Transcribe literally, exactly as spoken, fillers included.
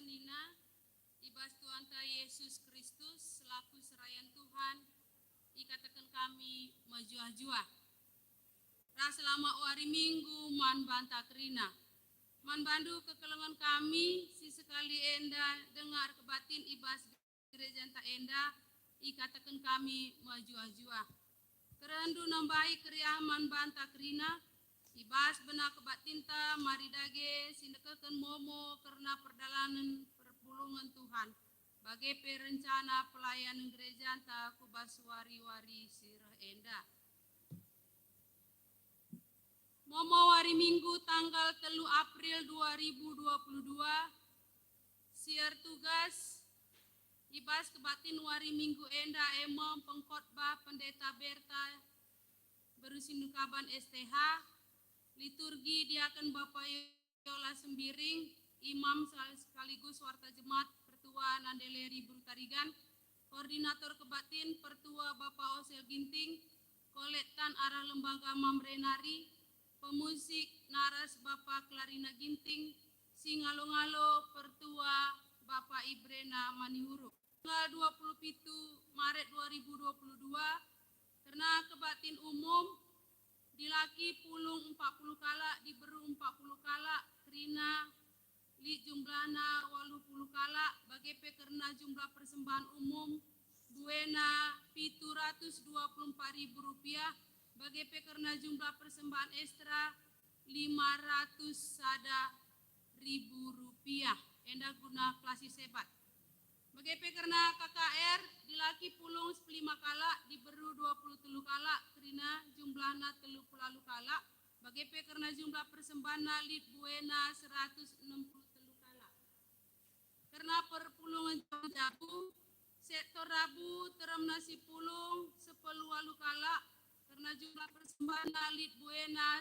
Nina, i bas Tuhanta Yesus Kristus selaku serayan Tuhan, ikataken kami mejuah-juah. Ras selamat wari Minggu man banta kerina. Man bandu kekelengen kami si sekali enda denga erkebatin i bas gerejanta enda, ikataken kami mejuah-juah. Kerehndu nambai keriahen man banta kerina, i bas bena kebaktinta mari dage si ndekehken momo kerna perdalanen perpulungen Tuhan, bage pe rencana pelayanen gerejanta ku bas wari-wari si reh enda. Momo wari Minggu tanggal telu April dua ribu dua puluh dua, si ertugas i bas kebaktin wari Minggu enda e me pengkhotbah Pendeta Berta Beru Sinukaban S T H, liturgi diaken Bapa Yola Sembiring, imam sal-, sekaligus warta jemaat Pertua Nandeleri Beru Tarigan, koordinator kebaktin Pertua Bapa Osel Ginting, kolektan arah Lembaga Mamre nari, pemusik naras Bapa Klarina Ginting, si ngalo-ngalo Pertua Bapa Ibrena Maniuruk. Tanggal dua puluh pitu Maret dua ribu dua puluh dua, kerna kebaktin umum, dilaki pulung empat puluh kalak, diberu empat puluh kalak, kerina lit jumlahna waluh puluh kalak, bage pe kerna jumlah persembahan umum, buena pitu ratus dua puluh empat ribu rupiah, bage pe kerna jumlah persembahan ekstra lima ratus sada ribu rupiah, enda guna kelasi sebat. Bage pe kerna K K R, dilaki pulung sepuluh lima kalak, diberu dua puluh telu kalak, kerina jumlahna telu puluh waluh kalak, bage pe kerna jumlah persembahanna lit buena seratus enam puluh telu kalak. Kerna perpulungen jabu-jabu, sektor Rabu teremna si pulung sepuluh waluh kalak, kerna jumlah persembahanna lit buena